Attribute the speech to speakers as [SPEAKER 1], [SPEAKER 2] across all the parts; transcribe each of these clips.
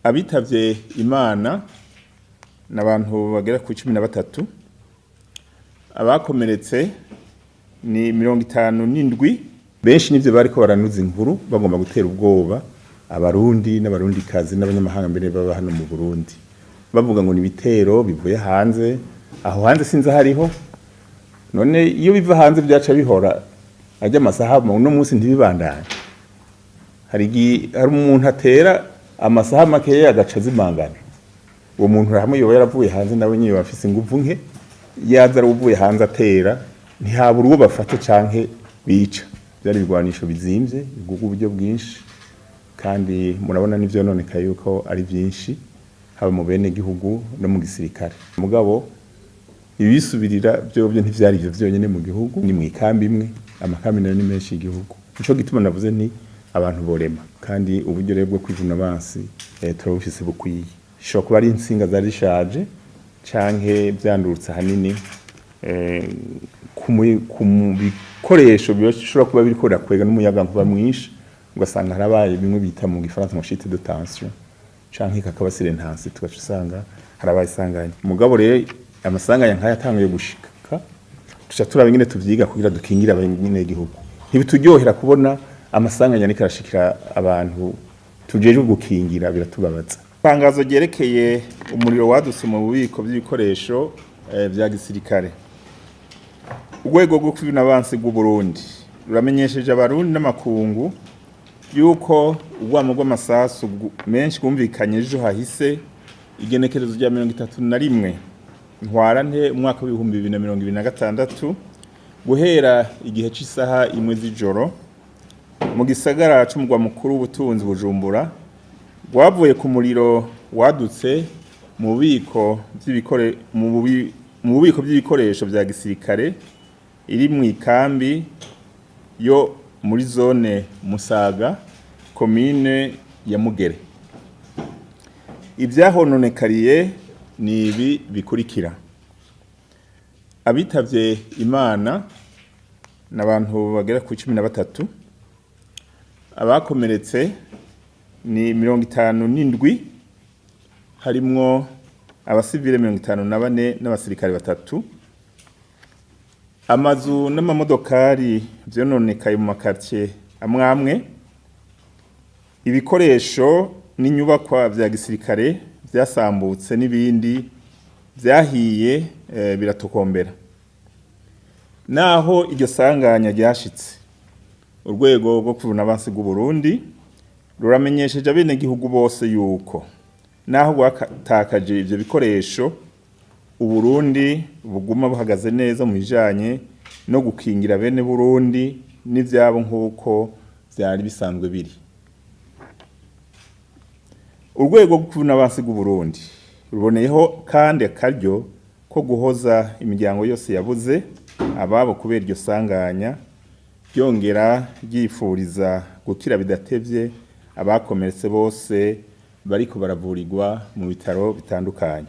[SPEAKER 1] Abitavye Imana n'abantu bagera ku 13, abakomeretse ni 57. Benshi nivyo bariko baranuza inkuru bagomba gutera ubwoba Abarundi n'Abarundikazi n'abanyamahanga mbere baba hano mu Burundi, bavuga ngo ni ibitero bivuye hanze. Aho hanze sinzi hariho. None iyo biva hanze byaca bihora ajya amasaha uno munsi ntibibandanye. Hari umuntu atera amasaha makeya agaca azimangana. Uwo muntu hamwe yoba yaravuye hanze, nawe nyine bafise inguvu nke, yaza ari uvuye hanze atera, ntihabura uwo bafata canke bica. Byari ibigwanisho bizimvye biguga uburyo bwinshi, kandi murabona n'ivyo nonekaye yuko ari byinshi, haba mu bene gihugu no mu gisirikare. Mugabo ibisubirira byo ntivyari ivyo vyonyene mu gihugu, ni mu ikambi imwe, amakambi nayo ni menshi igihugu. Nico gituma navuze nti abantu borema, kandi uburyo rero bwo kwivuna abansi turabufise bukwiye. Ishobora kuba ari intsinga zari zishaje canke vyandurutse ahanini ku bikoresho bishobora kuba biriko birakwega n'umuyagankuba mwinshi, ugasanga harabaye bimwe bita mu gifaransa ngo chute de tension canke kakaba silentansi, tugaca usanga harabaye isanganya. Mugabo rero amasanganya nkaya atanguye gushika, tuca turaba ingene tuvyiga kugira dukingire abanyagihugu. Ntibituryohera kubona amasanganya ariko arashikira abantu tujejwe gukingira, biratubabaza. Itangazo ryerekeye umuriro wadutse mu bubiko by'ibikoresho vya gisirikare. Urwego rwo kwivuna abansi rw'u Burundi ruramenyesheje Abarundi n'amakungu yuko urwamo rw'amasasu menshi rwumvikanye ejo hahise, igenekerezo rya 31 Ntwarante umwaka w'ibihumbi bibiri na mirongo ibiri na gatandatu, guhera igihe c'isaha 1 z'ijoro mu gisagara c'umugwa mukuru w'ubutunzi Bujumbura, rwavuye ku muriro wadutse mu bubiko by'ibikoresho vya gisirikare iri mu ikambi yo muri zone Musaga, komine ya Mugere. Ivyahononekariye ni ibi bikurikira: abitavye Imana n'abantu bagera ku 13, abakomeretse ni 57, harimwo abasivile 54 n'abasirikare 3. Amazu n'amamodokari vyononekaye mu makartie amwe amwe. Ibikoresho n'inyubakwa vya gisirikare vyasambutse n'ibindi vyahiye biratokombera. Naho iryo sanganya ryashitse, urwego rwo kwivuna abansi rw'u Burundi ruramenyesheje abenegihugu bose yuko naho rwatakaje ivyo bikoresho, Uburundi buguma buhagaze neza mu bijanye no gukingira bene Burundi n'ivyabo nk'uko vyari bisanzwe biri. Urwego rwo kwivuna abansi rw'u Burundi ruboneyeho kandi akaryo ko guhoza imiryango yose yabuze ababo kubera iryo sanganya, ryongera ryifuriza gukira bidatevye abakomeretse bose bariko baravurirwa mu bitaro bitandukanye.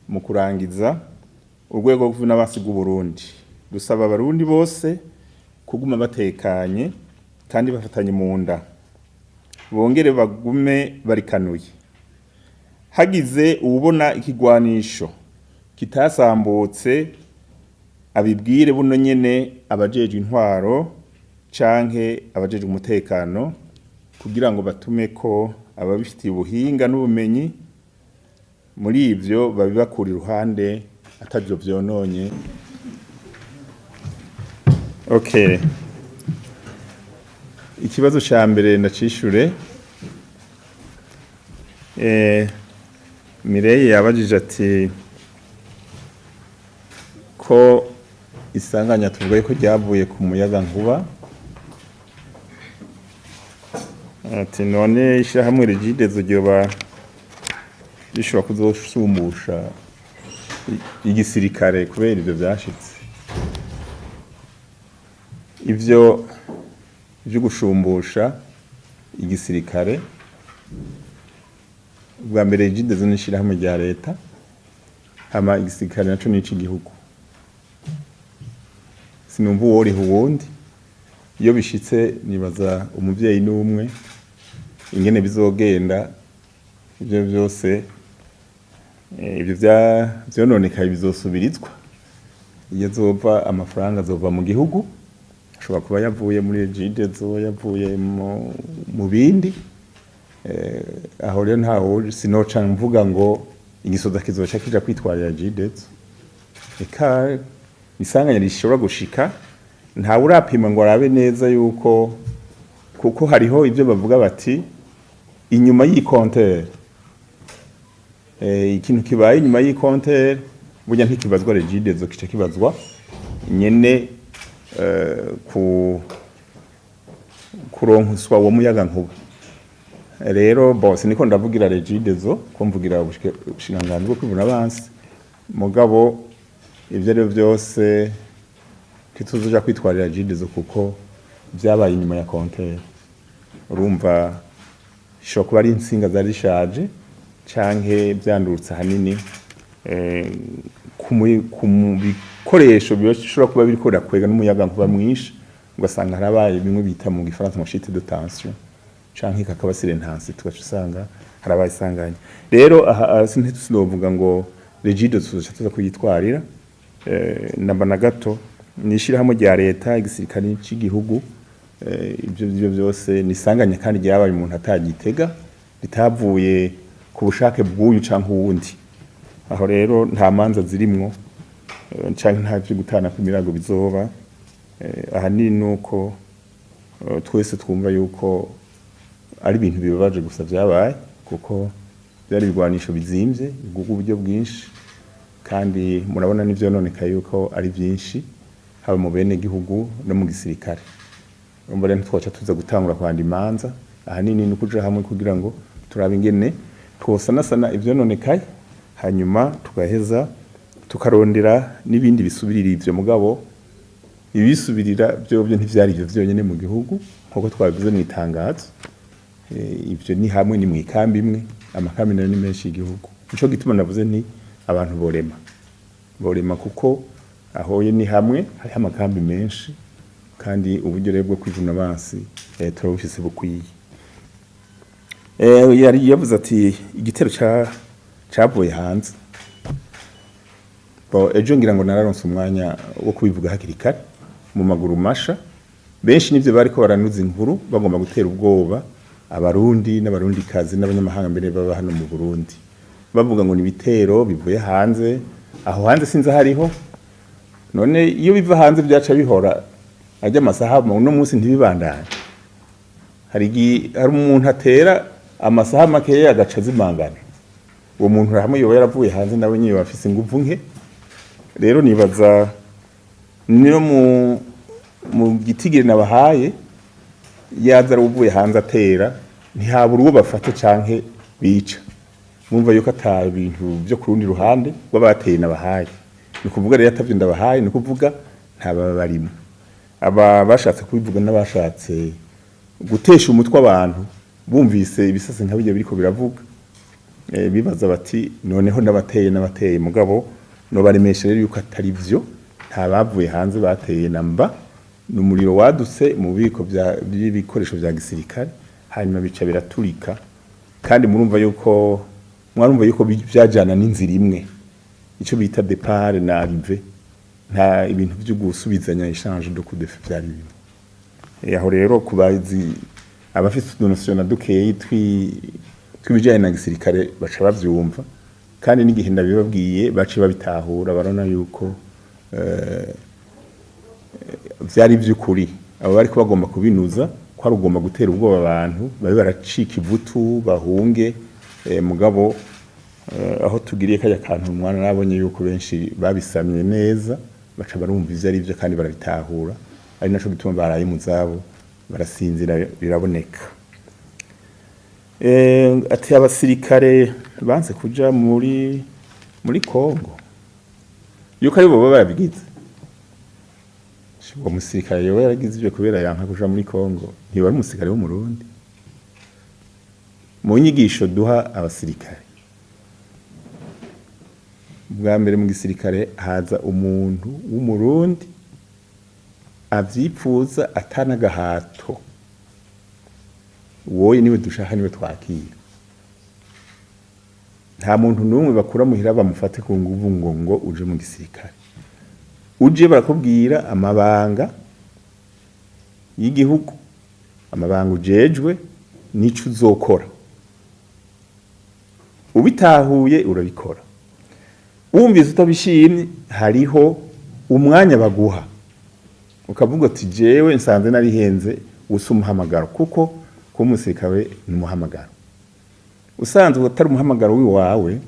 [SPEAKER 1] Mu kurangiza, urwego rwo kwivuna abansi rw'u Burundi rusaba Abarundi bose kuguma batekanye kandi bafatanye mu nda, bongere bagume barikanuye. Hagize uwubona ikigwanisho kitasambutse abibwire buno nyene abajejwe intwaro canke abajejwe umutekano, kugira ngo batume ko ababifitiye ubuhinga n'ubumenyi muri ivyo babibakura iruhande atavyo vyononye. Okay. Ikibazo ca mbere ndacishure. Mireye yabajije ati ko isanganya tuvuga ko ryavuye ku muyaga nkuba, ati none ishyirahamwe Regideso ryoba rishobora kuzosumbusha igisirikare kubera ivyo vyashitse. Ivyo vyo gushumbusha igisirikare, ubwa mbere Regideso ni ishirahamwe rya leta, hama igisirikare naco ni ic'igihugu. Sinumva uworiha uwundi. Iyo bishitse nibaza umuvyeyi n'umwe ingene bizogenda. Ibyo byose ibyo vyononekaye bizosubirizwa. Iyo azova amafaranga azova mu gihugu, ashobora kuba yavuye muri Regideso, yavuye mu bindi. Aho rero ntawo sinoca mvuga ngo igisoda kizoca kija kwitwarira Regideso. Eka isanganya rishobora gushika, ntawe urapima ngo arabe neza yuko, kuko hariho ibyo bavuga bati inyuma y'i compteur, ikintu kibaye inyuma y'i compteur burya ntikibazwa Regideso, kica kibazwa nyene ku kuronkoswa uwo muyaga nkuba. Rero bose niko ndavugira Regideso, ko mvugira ubushikiranganji bwo kwivuna abansi, mugabo ivyo ari byose ntituzoja kwitwarira Regideso kuko vyabaye inyuma ya compteur. Urumva ishobora kuba ari intsinga zari zishaje canke vyandurutse ahanini ku bikoresho bishobora kuba biriko birakwega n'umuyaga nkuba mwinshi, ugasanga harabaye bimwe bita mu gifaransa ngo chute de tension canke kakaba surintensité, tugaca usanga harabaye isanganya. Rero aha ntitunovuga ngo Regideso tuzoca tuza kuyitwarira namba na gato. Ni ishirahamwe rya leta, igisirikare c'igihugu. Ibyo byose ni isanganya kandi ryabaye umuntu atagitega, ritavuye ku bushake bw'uyu canke uwundi. Aho rero nta manza zirimwo canke nta vyo gutana kw'imirago bizoba. Ahanini nuko twese twumva yuko ari ibintu bibabaje gusa vyabaye, kuko byari ibigwanisho bizimvye biguga uburyo bwinshi, kandi murabona n'ivyononekaye yuko ari vyinshi, haba mu bene gihugu no mu gisirikare. Urumva rero ntitwoca tuza gutangura kwanda imanza, ahanini ni ukuja hamwe kugira ngo turabe ingene twosanasana ivyononekaye, hanyuma tugaheza tukarondera n'ibindi bisubirira ivyo. Mugabo ibisubirira vyovyo ntivyari ivyo vyonyene mu gihugu, nkuko twabivuze mu itangazo. Ivyo ni hamwe ni mw'ikambi imwe, amakambi nayo ni menshi y'igihugu. Nico gituma navuze nti abantu borema kuko ahoye ni hamwe hariho amakambi menshi, kandi uburyo rero bwo kwivuna abansi turabufise bukwiye. Yari yavuze ati igitero cavuye hanze. Bo ejo ngira ngo nararonse umwanya wo kubivuga hakiri kare mu maguru masha. Benshi nivyo bariko baranuza inkuru bagomba gutera ubwoba abarundi n'abarundikazi n'abanyamahanga mbere baba hano mu Burundi, bavuga ngo ni ibitero bivuye hanze. Aho hanze sinzi hariho, none iyo biva hanze byaca bihora ajya amasaha uno munsi ntibibandanye. Hari umuntu atera amasaha makeya agaca azimangana, uwo muntu hamwe yoba yaravuye hanze nawe nyine bafise inguvu nke. Rero nibaza niyo mu gitigiri nabahaye yaza ari uvuye hanze atera, ntihabura uwo bafata canke bica. Mumva yuko ata bintu byo ku rundi ruhande rw'abateye nabahaye, ni kuvuga rero atavyo ndabahaye, ni kuvuga nta baba barimo. Aba bashatse kubivuga n'abashatse gutesha umutwe abantu bumvise ibisase nka bijya biriko biravuga, bibaza bati noneho n'abateye. Mugabo no baremesha rero yuko atari vyo, nta bavuye hanze bateye namba, n'umuriro wadutse mu bubiko by'ibikoresho vya gisirikare, hanyuma bica biraturika. Kandi murumva yuko mwarumva yuko vyajana n'inzira imwe, ico bita départ na arrivée, nta ibintu byo gusubizanya échange de coup de feu vyari bimwe. Aho rero kubazi abafite udunotion na dukeyi tw'ibijanye na gisirikare baca bavyumva, kandi n'igihe ndabibabwiye baci babitahura, barona yuko vyari vy'ukuri. Abo bariko bagomba kubinuza ko ari ugomba gutera ubwoba abantu babe baracika ivutu bahunge. Mugabo aho tugiriye kajya kantu umwana nabonye yuko benshi babisamye neza, baca barumva ivyo ari byo kandi barabitahura, ari naco gituma baraye mu zabo barasinzira biraboneka. Ati abasirikare banse kuja muri Kongo yuko ari bo baba barabigize. Uwo musirikare yoba yaragize ivyo kubera yanka kuja muri Kongo, ntiba ari umusirikare w'Umurundi. Mu nyigisho duha abasirikare, bwa mbere mu gisirikare haza umuntu w'Umurundi avyipfuza atanagahato, wowe niwe dushaka, niwe twakira. Nta muntu n'umwe bakura muhira bamufate ku nguvu ngo uje mu gisirikare. Uje barakubwira amabanga y'igihugu, amabanga ujejwe n'ico uzokora. Ubitahuye urabikora, wumvise utabishimye hariho umwanya baguha ukavuga ati jewe nsanze narihenze, usa umuhamagaro, kuko kuba umusirikare ni umuhamagaro. Usanzwe utari umuhamagaro w'iwawe,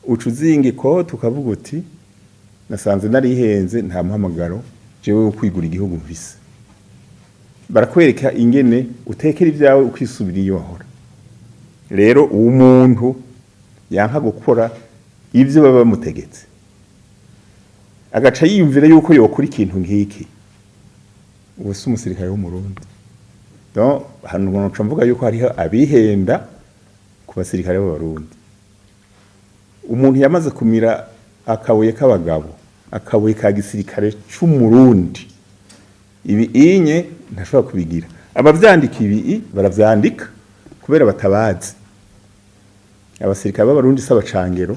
[SPEAKER 1] uca uzinga ikoti ukavuga uti nasanze narihenze, nta muhamagaro jewe wo kwigura igihugu mfise. Barakwereka ingene utekera ibyawe ukisubira iyo wahora. Rero uwo muntu yanka gukora ivyo baba bamutegetse, agaca yiyumvira yuko yokora ikintu nk'iki, uwo si umusirikare w'Umurundi. Donc hano nca mvuga yuko hariho abihenda ku basirikare b'Abarundi. Umuntu yamaze kumira akabuye k'abagabo, akabuye ka gisirikare c'Umurundi, ibi inye ntashobora kubigira. Abavyandika ibi baravyandika kubera batabazi. Abasirikare b'Abarundi si abacangero,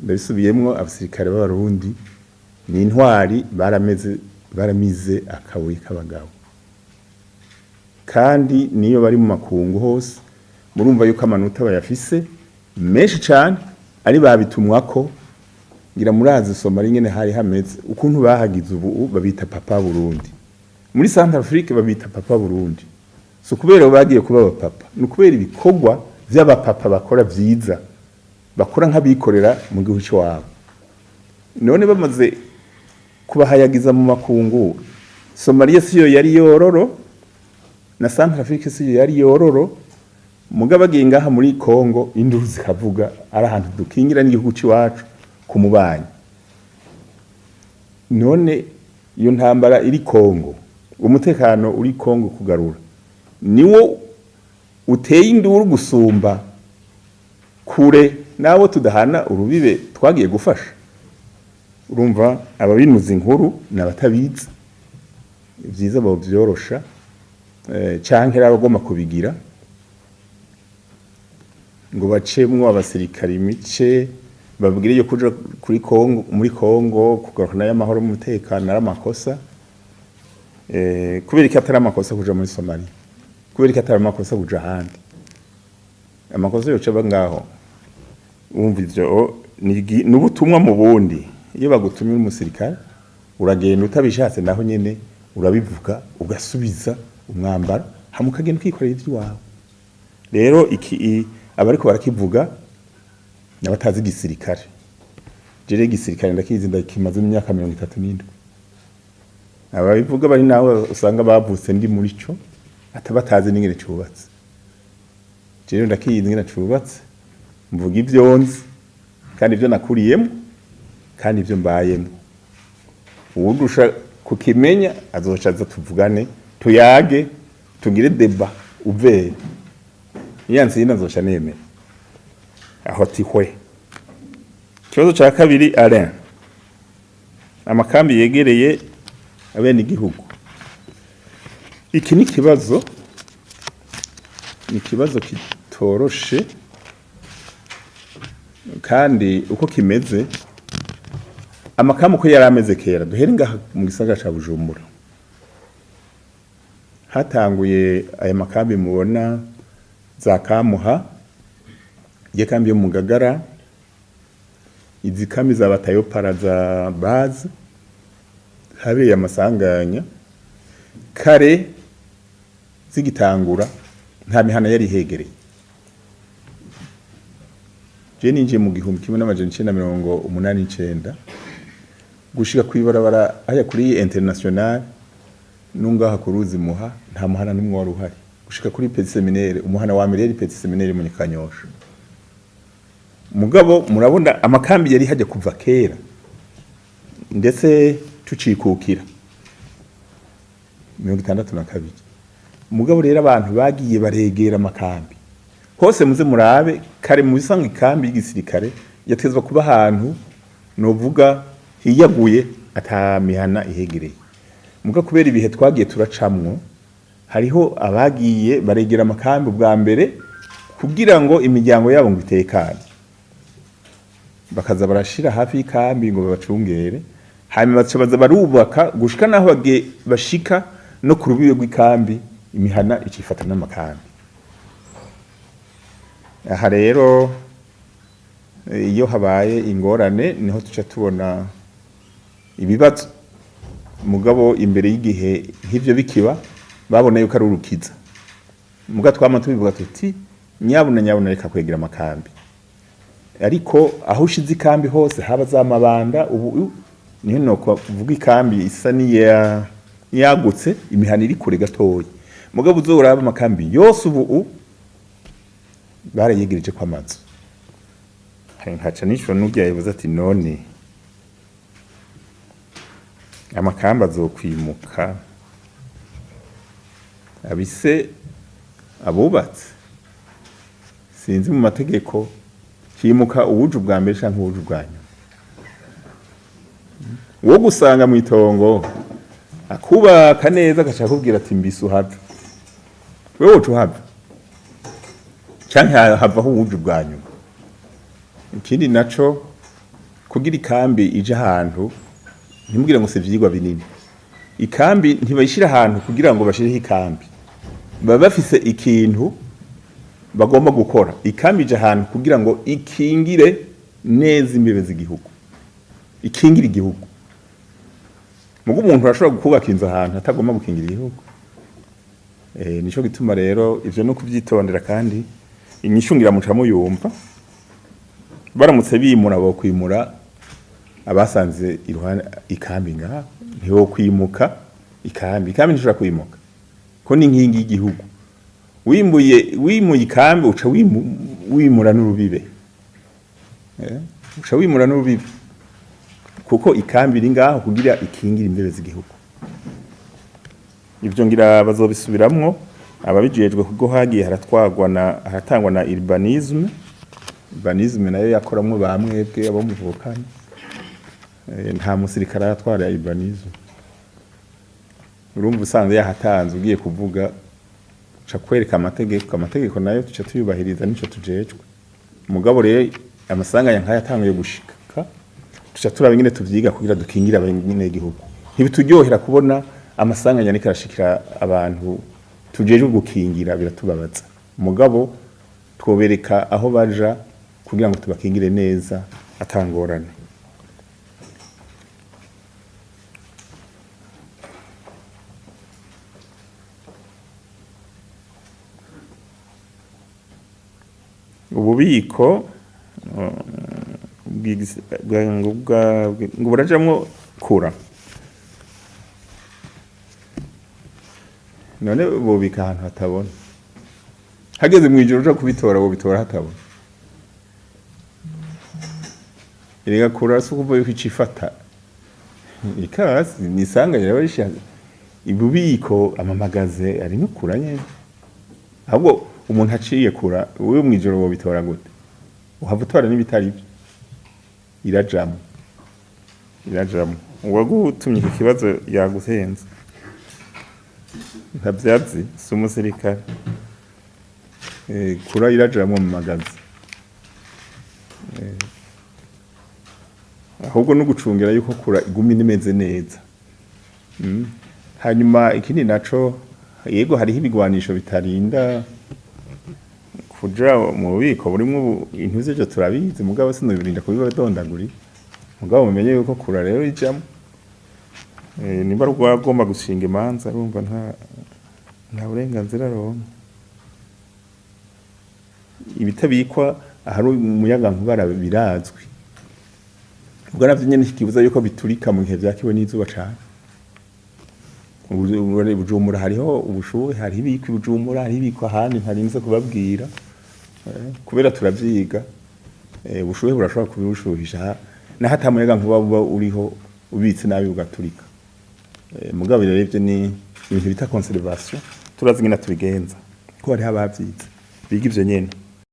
[SPEAKER 1] ndabisubiyemwo, abasirikare b'Abarundi ni intwari, barameze, baramize akabuye k'abagabo, kandi niyo bari mu makungu hose murumva yuko amanota bayafise menshi cane, ari babitumwako. Ngira murazi Somalia ingene hari hameze, ukuntu bahagize, ubu babita Papa Burundi. Muri Centrafrique babita Papa Burundi. So kubera bagiye kuba abapapa, ni ukubera ibikorwa vy'abapapa bakora vyiza, bakora nk'abikorera mu gihugu c'iwabo. None bamaze kubahayagiza mu makungu, Somalia siyo yari yororo na Centrafrique siyo yari yororo, mugabo bagiye ngaha muri Congo induru zikavuga, ari ahantu dukingira n'igihugu c'iwacu ku mubanyi. None iyo ntambara iri Congo, umutekano uri Congo kugarura, niwo uteye induru gusumba kure nabo tudahana urubibe twagiye gufasha. Urumva ababinuza inkuru n'abatabizi, vyiza bovyorosha, canke abagomba kubigira ngo bacemwo abasirikare imice, babwire yo kuja kuri Kongo, muri Kongo kugarukana y'amahoro n'umutekano ari amakosa. Kubera ko atari amakosa kuja muri Somalia, kubera ko atari amakosa kuja ahandi, amakosa yoca aba ngaho. Wumva ivyo ni ubutumwa mu bundi. Iyo bagutumye umusirikare uragenda utabishatse, naho nyene urabivuga, ugasubiza umwambaro hamwe ukagenda ukikorera ivy'iwawe. Rero iki abariko barakivuga n'abatazi igisirikare. Jere igisirikare ndakizi, ndakimaze imyaka 37. Ababivuga bari nawe usanga bavutse ndi muri co, atabatazi n'ingene cubatse. Jere ndakizi ingene cubatse, mvuga ivyo nzi kandi ivyo nakuriyemo kandi ivyo mbayemo. Uwundusha kukimenya azoca aza tuvugane, tuyage, tugire débat ouvert. Niyansinda nzoca nemera aho ati hwe. Ikibazo ca kabiri, Alain, amakambi yegereye abene igihugu. Iki ni ikibazo kitoroshe, kandi uko kimeze, amakambi uko yari ameze kera, duhere ngaha mu gisagara ca Bujumbura, hatanguye aya makambi mubona za Kamuha, iyo kambi yo mu Ngagara, izi kambi za batayopara za base, habereye amasanganya kare. Zigitangura nta mihana yari ihegereye. Je ninjiye mu 1989, gushika kwibarabara haya kuri International nungaha ku ruzi Muha, nta muhana n'umwe wari uhari. Gushika kuri Petit Séminaire, umuhana wa mbere yari Petit Séminaire mu Kanyosha. Mugabo murabona amakambi yari hajya kuva kera, ndetse tucikukira 62. Mugabo rero abantu bagiye baregera amakambi hose. Muze murabe kare mu bisanga, ikambi y'igisirikare yatezwa kuba ahantu novuga hiyaguye, atamihana ihegereye. Muga kubera ibihe twagiye turacamwo, hariho abagiye baregera amakambi. Ubwa mbere Kugira ngo imiryango yabo ngo itekane, bakaza barashira hafi y'ikambi ngo babacungere. Hanyuma baca baza barubaka gushika naho bashika no ku rubibe rw'ikambi, imihana icifata n'amakambi. Aha rero iyo habaye ingorane niho tuca tubona ibibazo. Mugabo imbere y'igihe nk'ivyo bikiba, babona yuko ari urukiza. Muga twama tubivuga tuti: "Nyabuna nyabuna, reka kwegera amakambi." Ariko aho ushize ikambi hose, haba za Mabanda, ubu niho nokuvuga ikambi isa niya yagutse, imihana iri kure gatoya. Mugabo uzoraba amakambi yose ubu barayegereje ko amazu. Nkaca nishura n'urya yavuze ati: "None amakambi azokwimuka abise abubatse?" Sinzi, mu mategeko himuka uwuje ubwa mbere canke uwuje ubwa nyuma. Uwo gusanga mu itongo akubaka neza, agaca akubwira ati: "Mbise uhave." Wewe woca uhava canke havaho uwuje ubwa nyuma? Ikindi naco, kugira ikambi ije ahantu, ntimubwire ngo si ivyigwa binini. Ikambi ntibayishira ahantu kugira ngo bashireho ikambi, baba bafise ikintu bagomba gukora. Ikambi ije ahantu kugira ngo ikingire neza imbibe z'igihugu, ikingire igihugu. Mugo umuntu arashobora kubaka inzu ahantu atagomba gukingira igihugu. Nico gituma rero ivyo no kuvyitondera, kandi inyishu ngira muca muyumva. Baramutse bimura, bo kwimura abasanze iruhande ikambi ngaho, ntiwo kwimuka ikambi. Ikambi ntishobora kwimuka ko ni inkingi y'igihugu. Wimbuye, wimuye ikambi, uca wimura n'urubibe. Uca wimura n'urubibe, kuko ikambi iri ngaho kugira ikingire imbibe z'igihugu. Ivyo ngira bazobisubiramwo ababijejwe, kuko hagiye haratwagwa na haratangwa na urbanisme. Urbanisme nayo yakoramwo bamwebwe abo muvukana. Nta musirikare aratwara urbanisme. Urumva usanze yahatanze, ugiye kuvuga uca kwereka amategeko. Amategeko nayo tuca tuyubahiriza, nico tujejwe. Mugabo rero amasanganya nkaya atanguye gushika, tuca turaba ingene tuvyiga kugira dukingire abanyagihugu. Ntibituryohera kubona amasanganya ariko arashikira abantu tujejwe gukingira, biratubabaza. Mugabo twobereka aho baja kugira ngo tubakingire neza atangorane. Ububiko ngo burajamwo kura, none bubika ahantu hatabona? Hageze mw'ijoro uja kubitora, wobitora hatabona? Erega kura si ukuvuga yuko icifata ikasi nisanganya barisha ibubiko. Amamagaze arimwo kura nyene. Ahubwo umuntu aciye kura, wewe mw'ijoro wobitora gute? Uhava utora n'ibitari byo. Irajamwo, irajamwo. Uwagutumye iki kibazo yaguhenze, ntabyazi, si umusirikare. Kura irajamwo mu magazi. Ahubwo no gucungira yuko kura iguma imeze neza. Hanyuma ikindi naco, yego, hariho ibigwanisho bitarinda kuja mu bubiko burimwo ibintu ivyo turabizi, mugabo sinobirinda kubibadondagurira. Mugabo mumenye yuko kura rero ijamwo. Nimba ari agomba gushinga imanza, urumva nta burenganzira aronka. Ibitabikwa ahari umuyagankuba birazwi, ubwo navyo nyene ntikibuza yuko biturika mu gihe vyakiwe n'izuba cane. Bujumbura hariho ubushuhe, hariho ibikwa i Bujumbura, hariho ibikwa ahandi ntarinze kubabwira. Kubera turavyiga. Ubushuhe burashobora kubibushuhisha, naho ata muyagankuba uba uriho, ubitse nabi ugaturika. Mugabo rero ivyo ni ibintu bita conservation, turazi ingene tubigenza ko hariho abavyize biga ivyo nyene.